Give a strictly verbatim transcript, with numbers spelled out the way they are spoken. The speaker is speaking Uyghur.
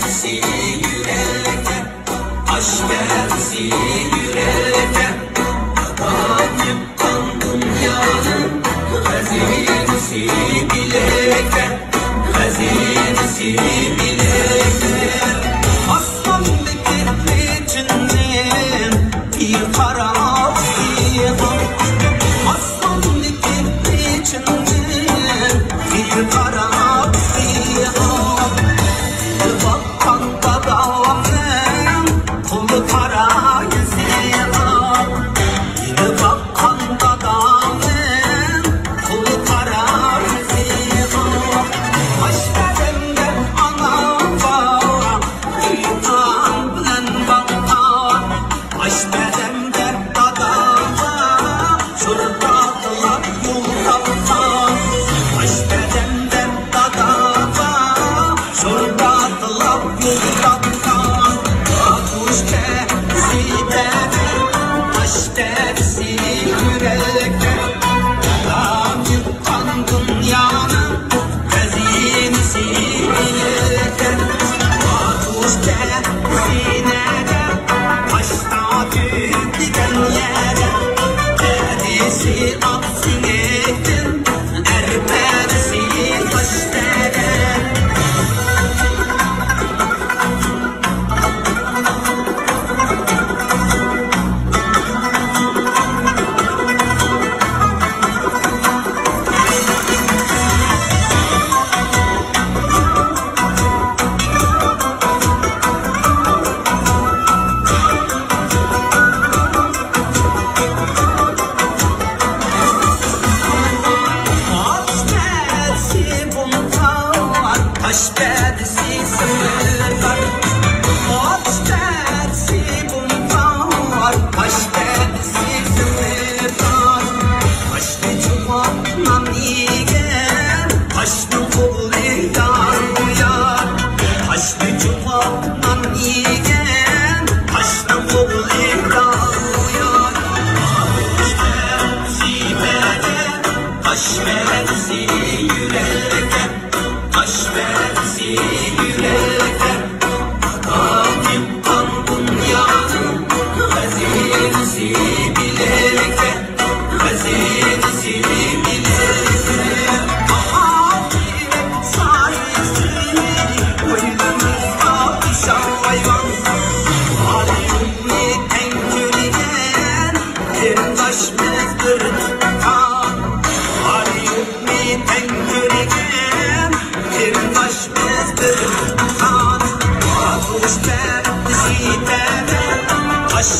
يۈرەككە، ئاشپەزى يۈرەككە، دادام يىغقان دۇنيانىڭ خەزىنىسى بىلەككە، خەزىنىسى بىلەككە. ئاسماندىكى ئېچىندىن بىر قارا ئايغا، ئاسماندىكى ئېچىندىن بىر قارا ئايغا. باققان دادامنىڭ قول قارا يۈزىگە، باققان دادامنىڭ قول قارا يۈزىگە. ئاشپەزەم دەپ ئانامغا ئېيتقان بىلەن باققان، ئاشپەزەم دەپ دادامغا شورپا تىلاپ يول تاپقان، ئاشپەزەم دەپ دادامغا شورپا تىلاپ يول تاپقان. ئاتۇش تەپسى تەۋە، تاش تەپسى يۈرەككە، دادام يىغقان دۇنيانىڭ خەزىنىسى بىلەككە. ئاتۇش تەپسى نەدە، تاشتا تۈگىگەن يەردە، پەدىسى ئاق سۈيدىن، ئەر پەدىسى تاشتەدە. ئاشپەزى بۇلغار، ئاشپەزى سىمىلدار. ئاشپەزى بۇلغار، ئاشپەزى سىمىلدار. تاشنى چۇۋاپ نان يېگەن، تاشنىڭ قولى يار، يار. تاشنى چۇۋاپ نان يېگەن، تاشنىڭ قولى يار، يار. تاش بەرسە يۈرەككە، تاش بەرسە يۈرەككە، دادام يىغقان دۇنيانىڭ خەزىنىسى بىلەككە، خەزىنىسى بىلەككە. ئاخىرەت سايىسىنى ئويلىمىسا ئىشايۋان، ئالىيۇمنى تەڭ كۆرگەن قېرىنداشمىز بىر تۇغقان. ئالىيۇمنى تەڭ كۆرگەن قېرىنداشمىز بىر تۇغقان. ئاتۇش تەپسى تەۋە، تاش